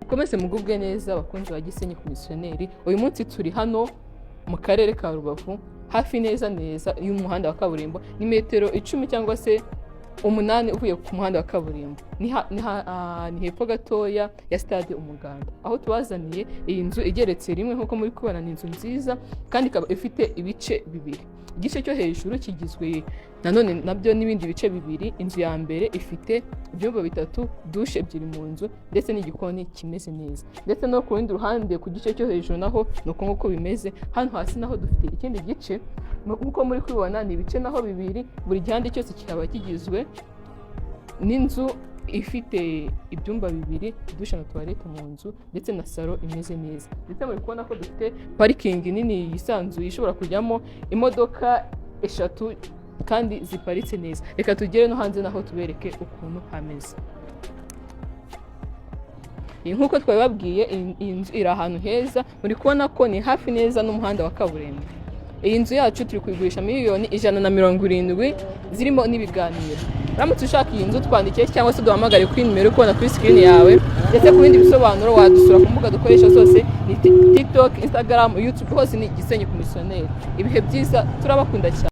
Mukomeze mugubwe neza, abakunzi ba Gisenyi ku Misiyoneri. Uyu munsi turi hano mu karere ka Rubavu, hafi neza neza y'umuhanda wa kaburimbo. Ni metero 10 cyangwa se 8 uvuye ku muhanda wa kaburimbo. Ni hepfo gatoya ya Stade Umuganda, aho tubazaniye iyi nzu igeretse rimwe. Nk'uko muri kubona, ni inzu nziza kandi ikaba ifite ibice bibiri. Igice cyo hejuru kigizwe nanone nabyo n'ibindi bice bibiri. Inzu ya mbere ifite ibyumba bitatu, dushe ebyiri mu nzu ndetse n'igikoni kimeze neza. Ndetse no ku rundi ruhande, ku gice cyo hejuru naho ni uko nguko bimeze. Hano hasi naho dufite ikindi gice. Nk'uko muri kubibona, ni ibice naho bibiri, buri gihande cyose kikaba kigizwe n'inzu ifite ibyumba bibiri, dushe na toilette mu nzu ndetse na salo imeze neza. Ndetse muri kubona ko dufite parikingi nini yisanzuye, ishobora kujyamo imodoka eshatu kandi ziparitse neza. Reka tugere no hanze naho tubereke ukuntu hameze. Iyi, nk'uko twabibabwiye, iyi nzu iri ahantu heza. Muri kubona ko ni hafi neza n'umuhanda wa kaburimbo. Iyi nzu yacu turi kuyigurisha miliyoni 170 zirimo n'ibiganiro. Uramutse ushaka iyi nzu, twandikiye cyangwa se duhamagare kuri nimero uri kubona kuri screen yawe. Ndetse ku bindi bisobanuro wadusura ku mbuga dukoresha zose, ni TikTok, Instagram, YouTube, hose ni Gisenyi ku Misiyoneri. Ibihe byiza, turabakunda cyane.